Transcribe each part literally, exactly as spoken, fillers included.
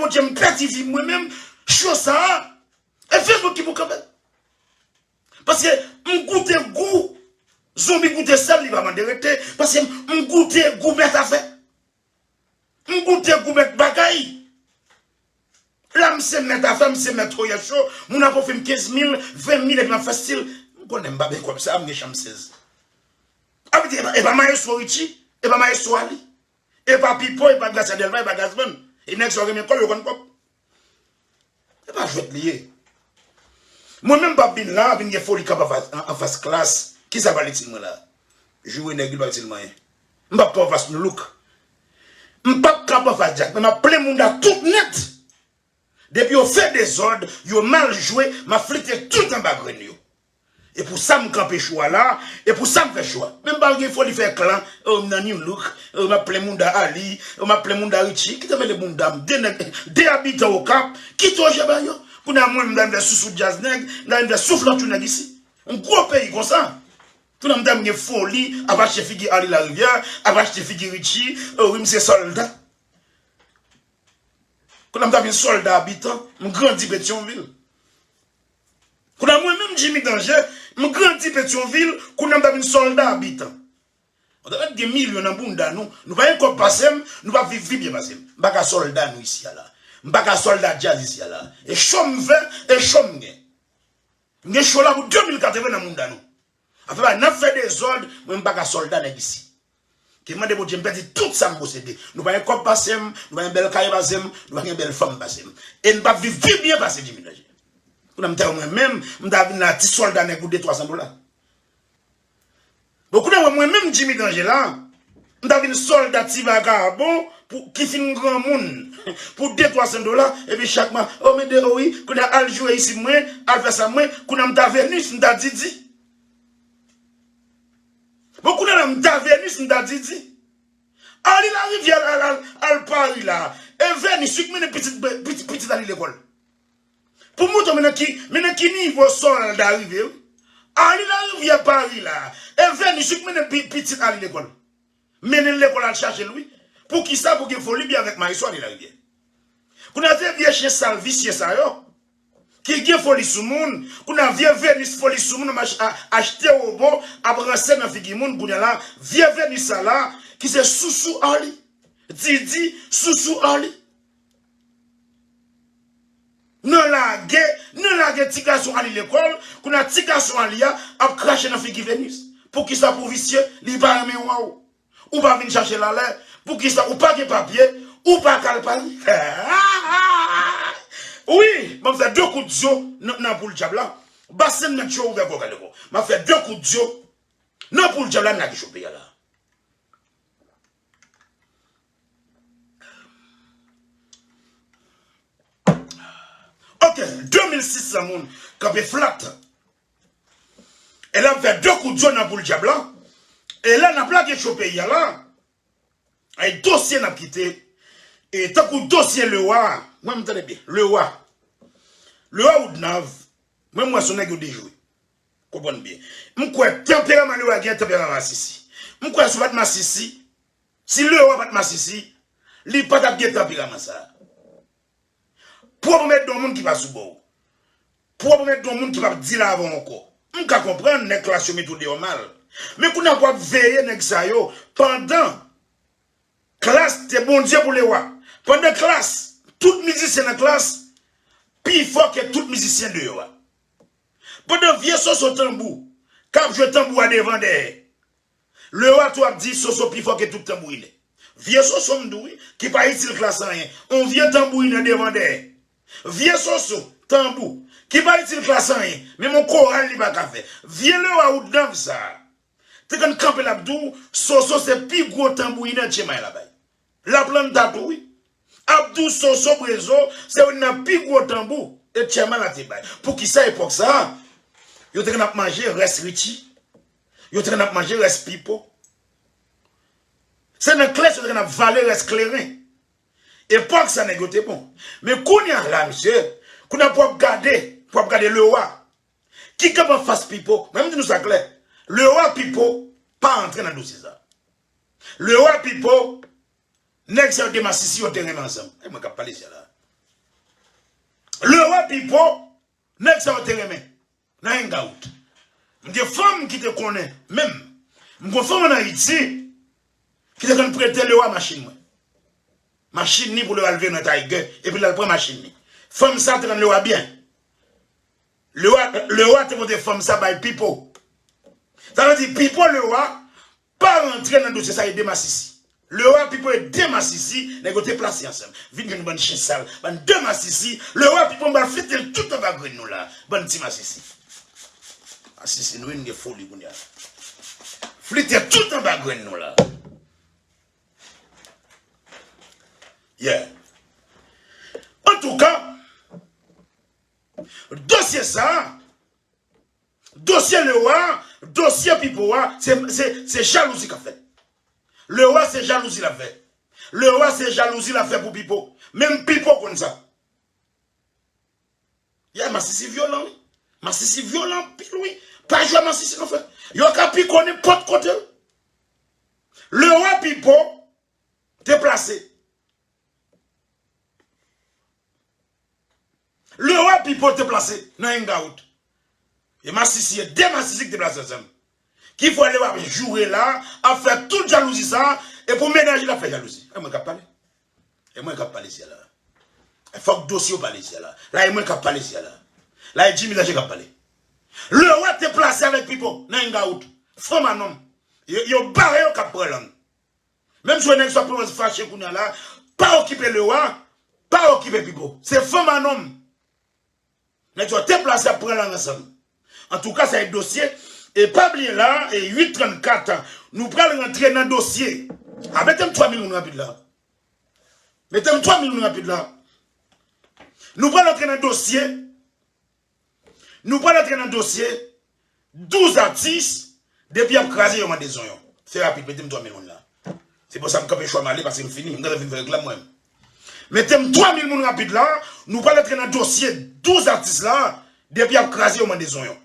Bondye, m pèdi vi m mwen menm, cho sa a, e Facebook ki pou kanpe l. Paske m goute gou, zonbi goute sèl, li pa mande rete. Paske m goute gou mèt afè. M goute gou mèt bagay. La, m se mèt afè, m se mèt oyè cho. Moun ap ofri m kenz mil, ven mil, epi m ap fè stil. M konnen m pa gen kòb sa, m gen chanm sèz. Epi, e pa, e pa Maestro Richie, e pa Maestro Ali, e pa Pipo, e pa Gracia Delva, e pa Gazman. E nèg sa yo renmen kòb, yo konn kòb. E pa jwèt li ye. Mwen menm, m p ap vin la, vin gen foli kanpe anfas, anfas Klass. Kisa pral itil mwen la? Joure nèg, li p ap itil mwen anyen. M p ap kanpe anfas Nu Look. M p ap kanpe anfas Jack, men m ap plen mouda tout nèt. Depi yo fè dezòd, yo mal jwe, m ap flite tout anba grenn yo. E pou sa m kanpe cho a la, e pou sa m fè cho a. Men m pa gen foli fè klan, o, m nan Nu Look, o, m ap plen mouda Ali, o, m ap plen mouda Richie, kite mele mouda m, de nèg, de abitan Okap, kite yo jere bagay yo. Kounye a mwen, m ta vin fè sousou djaz nèg, m ta vin fè souflantchou nèg isi. Yon gwo peyi konsa. Kounye a m ta vin gen foli, ap achte figi Arly Larivière, ap achte figi Richie, o, wi, m se sòlda. Kounye a m ta vin sòlda abitan, m grandi Petyonvil. Kounye a mwen menm Jimmy Danger, m grandi Petyonvil, kounye a m ta vin sòlda abitan. Nou ta mèt gen milyon nan bounda nou, nou pa gen kòb pase m, nou pa viv vi byen pase m. M pa ka sòlda nou isi a la. M pa ka sòlda djaz isi a la. E cho m fè, e cho m gen. M gen cho la pou de mil katreven nan bounda nou. Afè pa n ap fè dezòd, mwen m pa ka sòlda nèg isi. Ke mande Bondye m pèdi tout sa m posede. Nou pa gen kòb pase m, nou pa gen bèl kay pase m, nou pa gen bèl fanm pase m. E n p ap viv pi byen pase Jimmy Danger. Kounye a m ta wè mwen menm, m ta vin la ti sòlda nèg pou de twa san dola. Bon, kounye a wè mwen menm Jimmy Danger la, m ta vin sòlda ti vagabon pou, ki fin granmoun pou de twa san dola, epi chak mwa, o, men de, o wi, kounye a al joure isi mwen, al fè sa mwen, kounye a m ta Venus, m ta Didi. Bon, kounye a la, m ta Venus, m ta Didi. Arly Larivière al, al, al, al Pari la. E Venus, wi k mennen pitit, pitit, pitit Arly lekòl. Pou m montre w, men nan ki, men nan ki nivo sòlda rive, wi. Arly Larivière Pari la. E Venus, wi k mennen pi, pitit Arly lekòl. Mennen l lekòl al chache l, wi. Poukisa? Pou gen foli byen avèk maestro Arly Larivière. Kounye a vye, vye chen sal visye sa yo, ki gen foli sou moun, kounye a vye Venus foli sou moun, ap ach-, a-, achte wobo, ap ranse nan figi moun, kounye a la, vye Venus sa la, ki se sousou Arly, Didi, sousou Arly. Nan lage, nan lage ti gason Arly lekòl, kounye a ti gason Arly a ap krache nan figi Venus. Poukisa? Pou visye, li pa renmen wè w. Ou pa vin chache l alè. Poukisa? Ou pa gen papye, ou pa ka al Pari. Wi, m ap fè de kout zyo nan, nan poul dyab la. Basen nèt cho ouvè gwo gade gwo. M ap fè de kout zyo nan poul dyab la, n lage cho peyi a la. Ok, de mil sis san moun kanpe flat. E la m fè de kout zyo nan poul dyab la. E la n ap lage cho peyi a la. Ay dosye n ap kite. E tankou dosye Lewa. Mwen m tande byen. Lewa. Lewa Woodnav. Mwen m wè se yon nèg yo dejwe. Konprann byen. M kwè tanperaman Lewa gen tanperaman masisi. M kwè si w pa t masisi, si Lewa pa t masisi, li pa t ap gen tanperaman sa a. Pwòp ou mèt de yon moun ki pa sou bò w. Pwòp ou mèt de yon moun ki p ap dil avè w ankò. M ka konprann nèg Klass yo mete w deyò mal. Men kounye a pou w ap veye nèg sa yo pandan Klass te Bondye pou Lewa. Pandan Klass, tout mizisyen nan Klass pi fò ke tout mizisyen deyò a. Pandan vye Soso Tanbou k ap jwe tanbou a devan dèyè. Lewa tou ap di Soso pi fò ke tout tanbourinè. Vye Soso m di w wi, ki pa itil Klass anyen. On vye tanbourinè devan dèyè. Vye Soso, tanbou, ki pa itil Klass anyen. Menm on koral li pa ka fè. Vye Lewa Woodnav sa a. Te konn kanpe l ap di w, Soso se pi gwo tanbourinè Tchemay la bay. Laplanta tou wi. Abdou Soso Brezo se youn nan pi gwo tanbou e Tchemay la te bay. Poukisa epòk sa a, yo te konn ap manje rès Richie? Yo te konn ap manje rès Pipo. Se nan Klès yo te konn ap vale rès kleren. Epòk sa nèg yo te bon. Men kounye a la, mesye, kounye a pou w ap gade, pou w ap gade Lewa. Ki kanpe anfas Pipo? Mwen m di nou sa klè. Lewa Pipo pa antre nan dosye sa. Lewa Pipo, nèg sa yo te masisi, yo te renmen ansanm. E mwen k ap pale sa la. Pipo, nèg sa yo te renmen nan hangout. M gen fanm ki te konnen, menm. M gen fanm ann Ayiti ki te konn prete Lewa machin mwen. Machin ni pou Lewa al veye nan Tiger, epi l al pran machin ni. Fanm sa te konn Lewa byen. Lewa, Lewa te pote fanm sa bay Pipo. Sa vle di, Pipo Lewa pa rantre nan dosye sa, e de masisi. Lewa Pipo e de masisi, nèg yo te plase ansanm. Vin jwenn bann chen sal, bann de masisi. Lewa Pipo m pral flite tout anba grenn nou la. Bann ti masisi. Masisi nou, nou gen foli kounye a. Flite tout anba grenn nou la. Yeah. Antouka, dosye sa, dosye Lewa, dosye Pipo a, se, se, se jalouzi k ap fèt. Lewa se jalouzi l ap fè. Lewa se jalouzi l ap fè pou Pipo. Menm Pipo konn sa. Yeah, masisi vyolan, wi. Masisi vyolan anpil, wi. Pa jwe masisi non, frè. Yo ka piko nenpòt kote. Lewa Pipo te plase. Lewa Pipo te plase nan hangout. E masisi, e de masisi ki te plase ansanm. Ki fè Lewa ap joure la, ap fè tout jalouzi sa, e pou mennaj li ap fè jalouzi. E mwen k ap pale. E mwen k ap pale isit la. E fòk dosye yo pale isit la. La e mwen k ap pale isit la. La e Jimmy Danger k ap pale. Lewa te plase avèk Pipo nan hangout. Fanm a nonm. Yo, yo bare yo k ap pran lang. Menm si w wè nèg sa kòmanse fache kounye a la, pa okipe Lewa, pa okipe Pipo. Se fanm a nonm. Nèg yo te plase ap pran lang ansanm. Antouka, sa e dosye. E pa bliye la, e uit trannkat, nou pral rantre nan dosye. A, mete m twa mil moun rapid la. Mete m twa mil moun rapid la. Nou pral rantre nan dosye. Nou pral rantre nan dosye douz atis, depi y ap kraze, yo mande zonyon. Fè rapid, mete m twa mil moun la. Se pou sa m kanpe chwa m ale, paske m fini, m gentan fin fè reklam mwen. Mete m twa mil moun rapid la, nou pral rantre nan dosye douz atis la, depi y ap kraze, yo mande zonyon.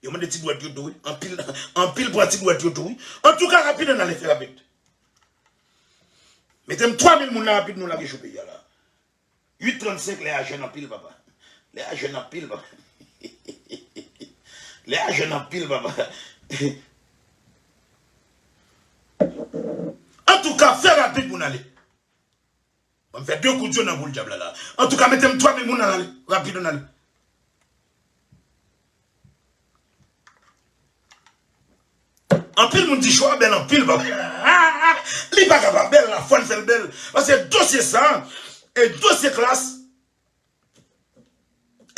Yo mande ti dwèt yo tou, wi. Anpil, anpil pran ti dwèt yo tou, wi. Antouka, rapid, ann ale, fè rapid. Mete m twa mil moun la rapid, nou lage cho peyi a la. Uit trannsenk, lè a jèn anpil, papa. Lè a jèn anpil, papa. Lè a jèn anpil, papa. Antouka, fè rapid pou n ale. Ban m fè de kout zye nan boul dyab la la. Antouka, mete m twa mil moun nan ale. Rapid, ann ale. Anpil moun di cho a bèl anpil, papa. Li pa ka pa bèl la, fò n fè l bèl. Paske dosye sa, e dosye klas,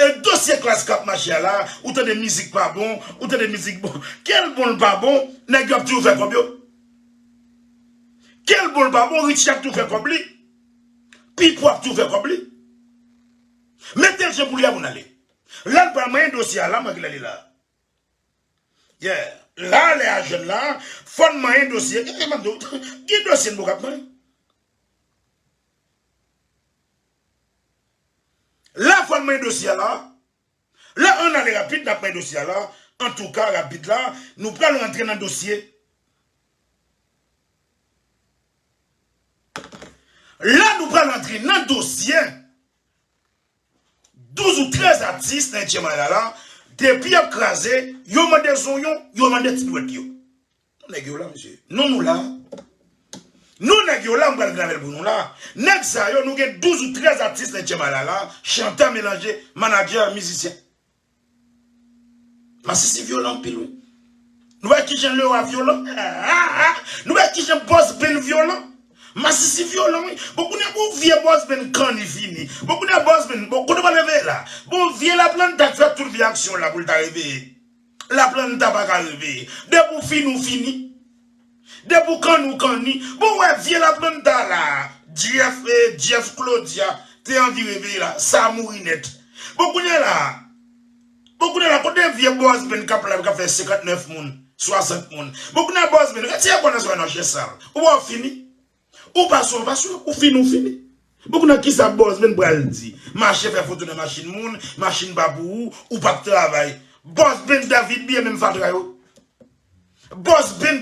e dosye klas k ap mache a la, ou tande mizik pa bon, ou tande mizik bon. Kèl bon l pa bon, nèg yo ap toujou fè kòb yo. Kèl bon l pa bon, Richie ap toujou fè kòb li. Pipo ap toujou fè kòb li. Mete l jan pou li a pou n ale. La n pral manyen dosye a la, mwen ki lè li la. Yeah. La, lè a jèn la, fò n manyen dosye. Gen, gen, gen dosye n poko ap manyen. La, fò n manyen dosye a la. La, ann ale rapid, n ap manyen dosye a la. Antouka, rapid la, nou pral rantre nan dosye. La, nou pral rantre nan dosye. Douz ou trèz atis nan Etye Maya la, depi y ap kraze, yo mande zonyon, yo mande ti dwèt yo. Nou nèg yo la, mesye. Nou, nou la. Nou nèg yo la, m pral grave l pou nou la. Nèg sa yo, nou gen douz ou trèz atis nan Etye Maya la, chantè melanje, manadjè, mizisyen. Masisi vyolan anpil, wi. Nou wè kijan Lewa vyolan? Nou wè kijan Boss Ben vyolan? Masisi vyolan, wi. Bon, kounye a, bon, vye Boss Ben kanni fini. Bon, kounye a, Boss Ben, bon, kote w pral reveye la? Bon, vye Laplanta k fè tout vye aksyon la pou l ta reveye. Laplanta pa ka reveye. Depi w fini, w fini. Depi w kanni, w kanni. Bon, wè, vye Laplanta la. Jeff, eh, Jeff Claudia te anvi reveye la. Sa mouri nèt. Bon, kounye a la. Bon, kounye a la, kote vye Boss Ben k ap la, k ap fè senkantnèf moun, swasant moun? Bon, kounye a Boss Ben, retire kò nan zòrèy nan chen sal. Ou pa w fini. Ou pa sou, ou pa sou, ou fini, ou fini. Bon, kounye a kisa Boss Ben pral di? Mache fè foto nan machin moun, machin pa pou ou, ou p ap travay. Boss Ben, David Bie, menm fatra yo. Boss Ben,